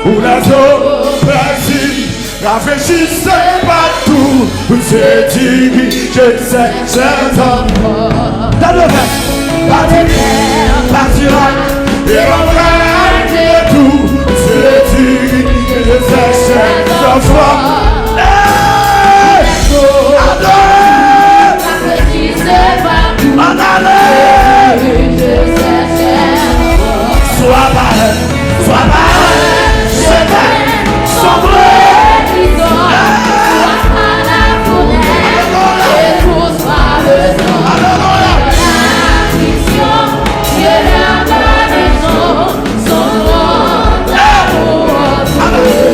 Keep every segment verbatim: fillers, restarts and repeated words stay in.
Pour les eaux paisibles, rafraîchissez partout, c'est dirigé, c'est enfants. Dans le vent, pas de mer, pas de rail, et on va de tout, c'est dirigé, c'est enfants. Hey! Adorez! Ann ale! Swa pa lè, swa pa lè, se lè, swa vre. Alelouya! Alelouya! Alelouya!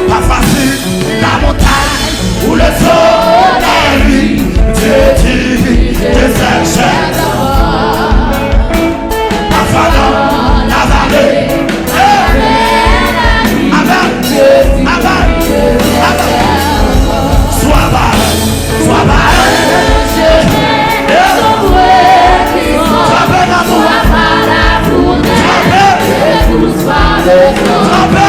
Pa fasil, la montagne ou le soleil, Dieu dirige ses chemins. Parfois dans la vallée, amen, amen, amen. Swa pa, swa pa, frape nan mou, frape, frape.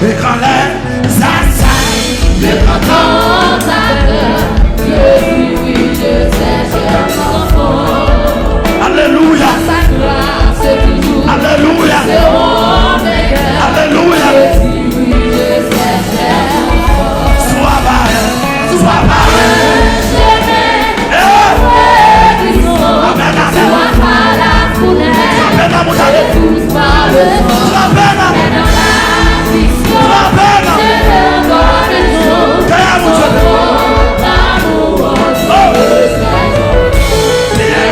E kan lè sa sa, e kan tan sa, Alelouya! Alelouya! Alelouya! Swa pa, swa pa. Amen, amen. Frape nan mouda. Frape nan mouda. Frape nan mouda. Dèyè Bondye. Oh.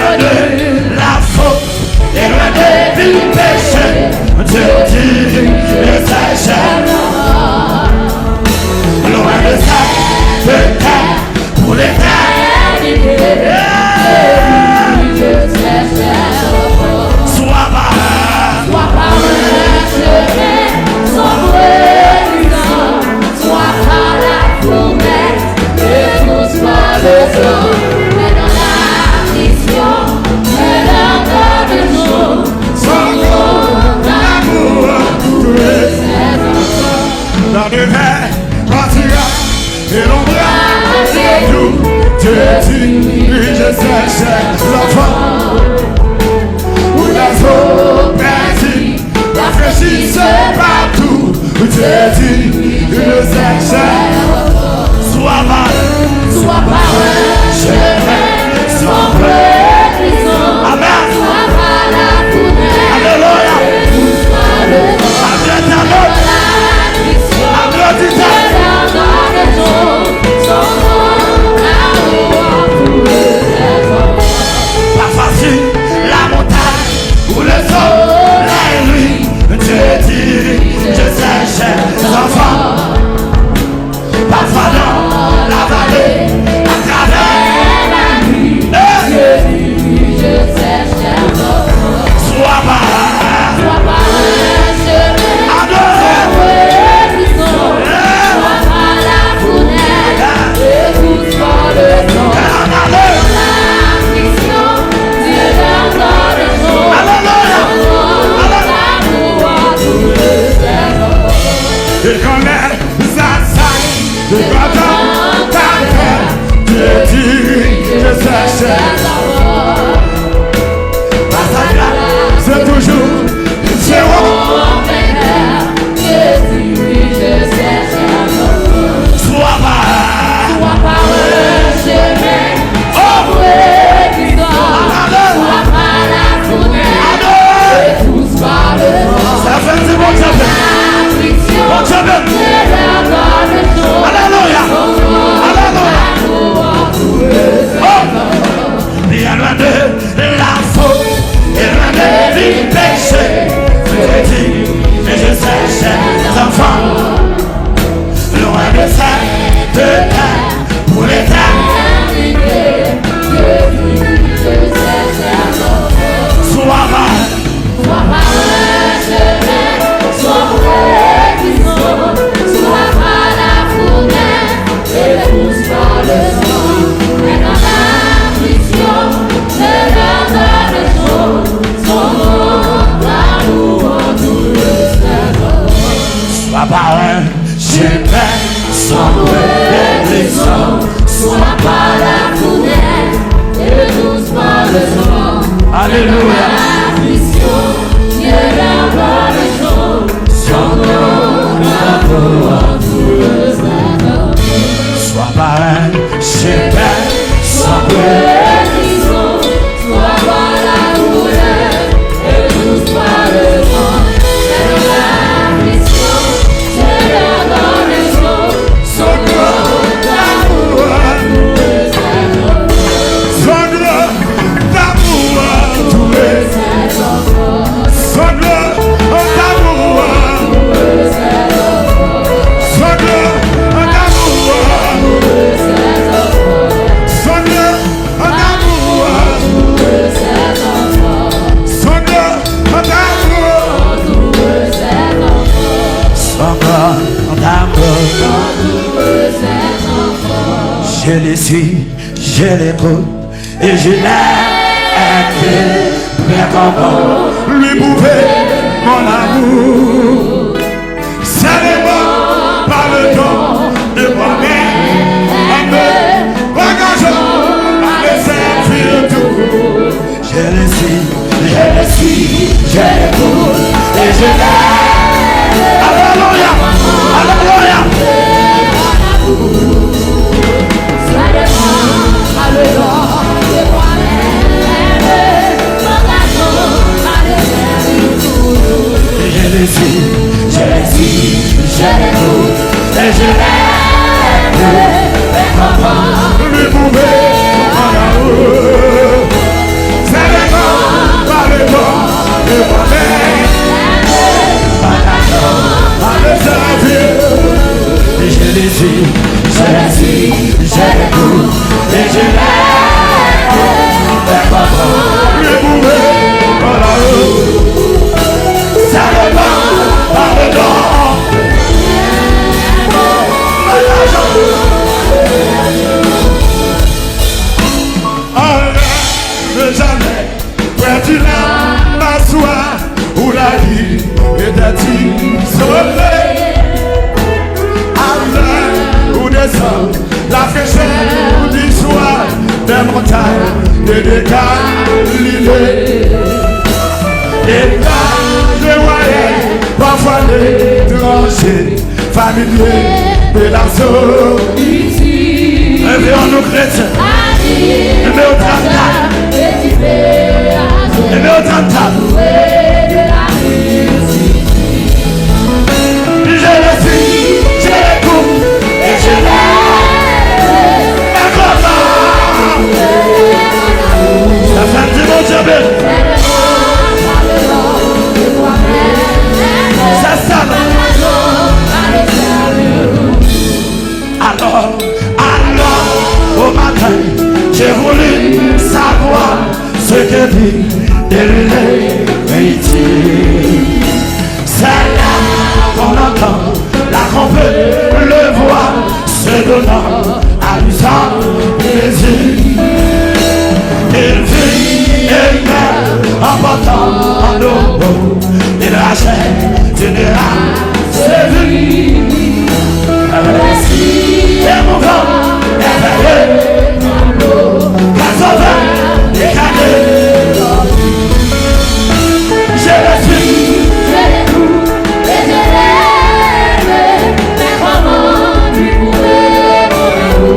Loin de la faute et loin des péchés, Dieu dirige ses chemins. Loin de cette terre, pour l'éternité. Swa pa, swa pa, swa pa la promesse, et tous par le sang, mais dans la mission, mais dans la mission, son nom, l'amour, tous les enfants. Dans le vent, partira, et l'ombre de tout, Dieu dirige ses chefs, l'enfant. Pour les eaux paisibles, rafraîchissez partout, Dieu dirige ses chefs. Swa pa, swa pa, swa pa. Amen. Alelouya. Amen, amen. Aplodi Jezi. Pa fasil, la montagne ou le soleil, lui, Dieu dirige ses chefs enfants. Chemin sans précision, trois fois la douleur et douze fois le sang. C'est dans la mission, c'est la donation, son grand amour nous réserve. Sanglan d'amour entouré. Sanglan d'amour. Sanglan d'amour. Sanglan d'amour. Sanglan d'amour. Sanglan d'amour. Je le suis, je l'écoute. Et je l'aime. Fais comment lui prouver mon amour. Seulement par le don de moi-même. En me engageant à le servir toujours. Je le suis, je le suis, je l'écoute et je l'aime. Alléluia, alléluia. Je le suis, je le suis, je l'écoute et je l'aime. Fais comment lui prouver mon amour. Seulement par le don de moi-même. Par le servir. Je le suis, je le suis, je l'écoute et je l'aime. Fais comment lui prouver mon amour. Seulement par le don. Anlè, ne jamais pèdi la maswa ou la vi etèti sole. Avè ou desann la frechè di swa, dè montay de dekaline. E la je wayè pafwa letranje. Familye de la solitid. Réveillons-nous chrétiens. Nimewo trannkat. Nimewo trannkat. Je le suis, je l'écoute et je l'aime. Sa fè di Bondye beni. Sa, sa. Alors, alors, au matin, j'ai voulu savoir ce que dit de lui l'Écriture. C'est là qu'on entend la trompe, le voix se donnant à lui sans plaisir. Il vit et il meurt en portant en nos bras une rachète, une race de vie. Récit émouvant, merveilleux, tableau, quatre-vingts décalé. Je le suis, je l'écoute et je l'aime. Mais comment lui prouver mon amour?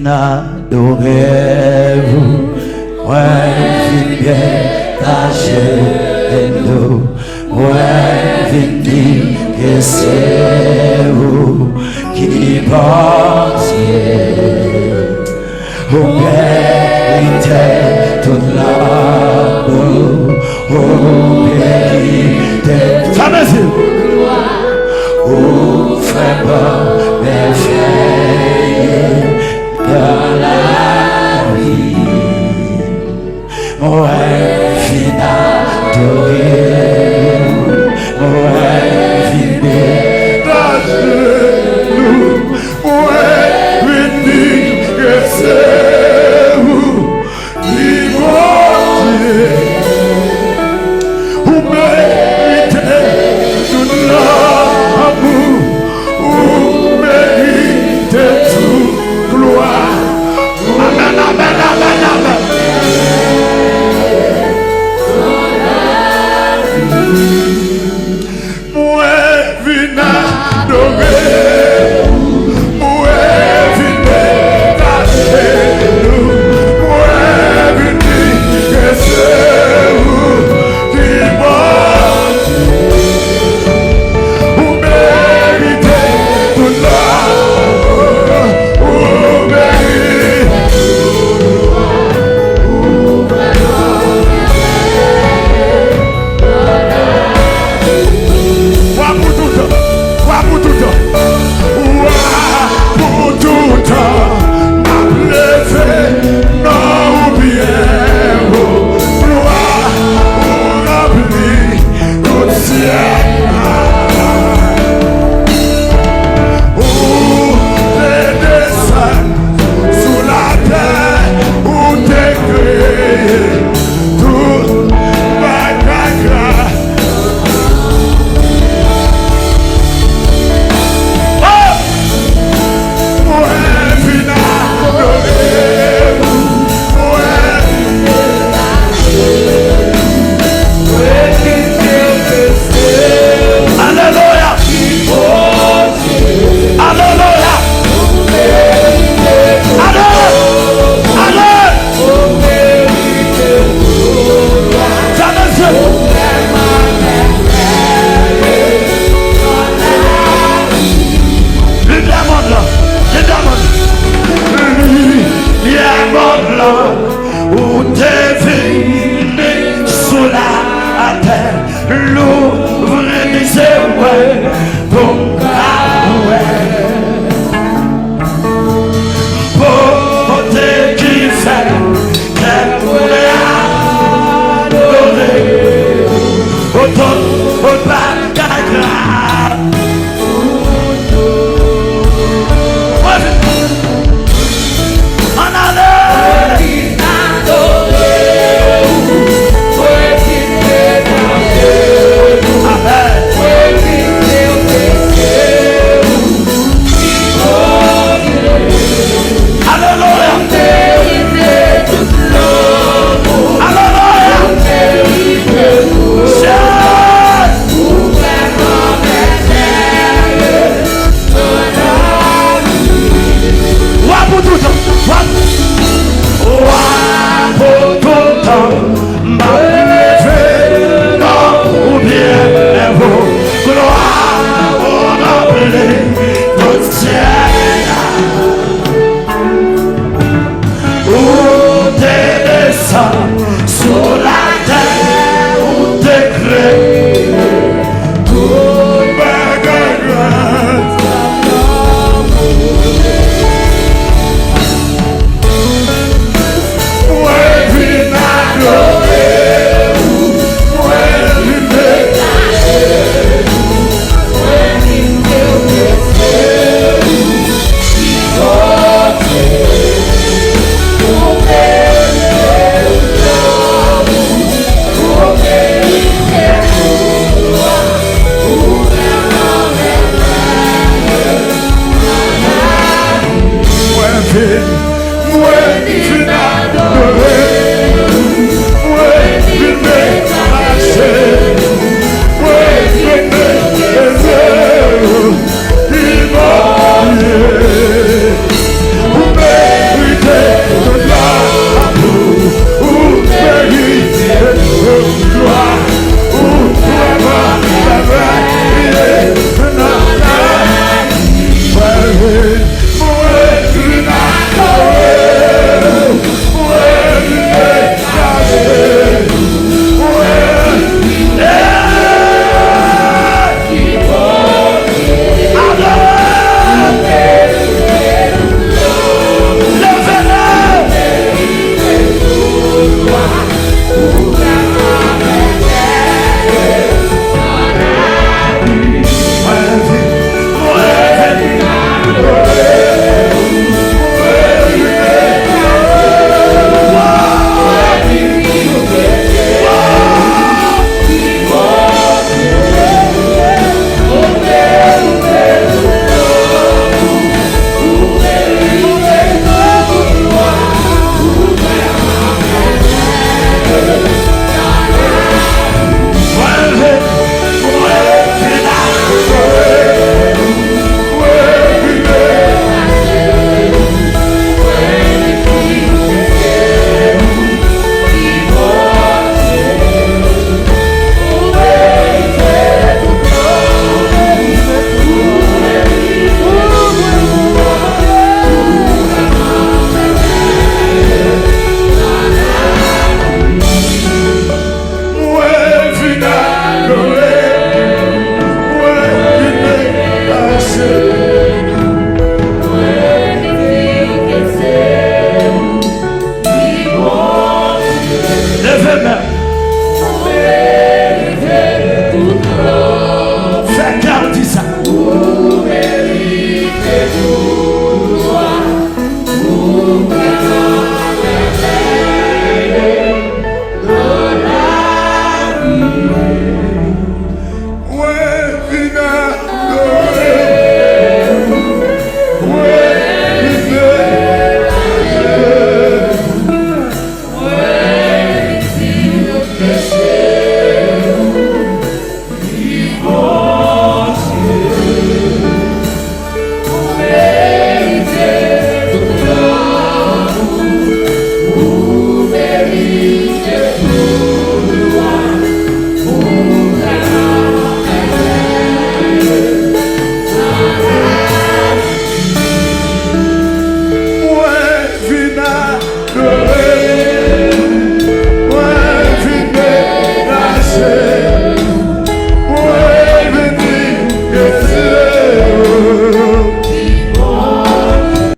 Adore ou, mwen vin byen tache nou, mwen vin di ke se ou ki Bondye. Ou merite tout lanmou, ou merite tout glwa. Ou fè ban mèvèye nan lavi. Mwen vin adore ou, mwen vin byen tache nou. Mwen vin di ke se ou ki Bondye. Ou merite tout lanmou, ou merite tout glwa. Amèn, amèn, amèn, amèn. Mwen vin adore ou, mwen vin detache nou, mwen vin di ke se ou ki Bondye. Ou merite tout lanmou, ou merite. Wa pou toutan, wa pou toutan, wa pou toutan, m ap leve non ou byen wo. Glwa ou ranpli tout syèl la. Ou te desann sou latè, ou te kreye tout bagay la. Oh! Mwen vin adore ou. Mwen vin adore ou. Alelouya! Alelouya! Ale! Ale! Fèmen zye w. Limyè mond lan. Limyè mond lan. Limyè mond lan. Ou te vini sou latè. Louvri zye mwen pou m ka wè. Bonte ki fè kè mwen adore. Otan ou pa ka gra. Ann ale! Amèn. Alelouya! Alelouya! Yes! Wa pou toutan, wa, wa pou toutan, m ap leve non ou byen wo. Glwa ou ranpli tout syèl la. Ou te desann sou latè, ou te kreye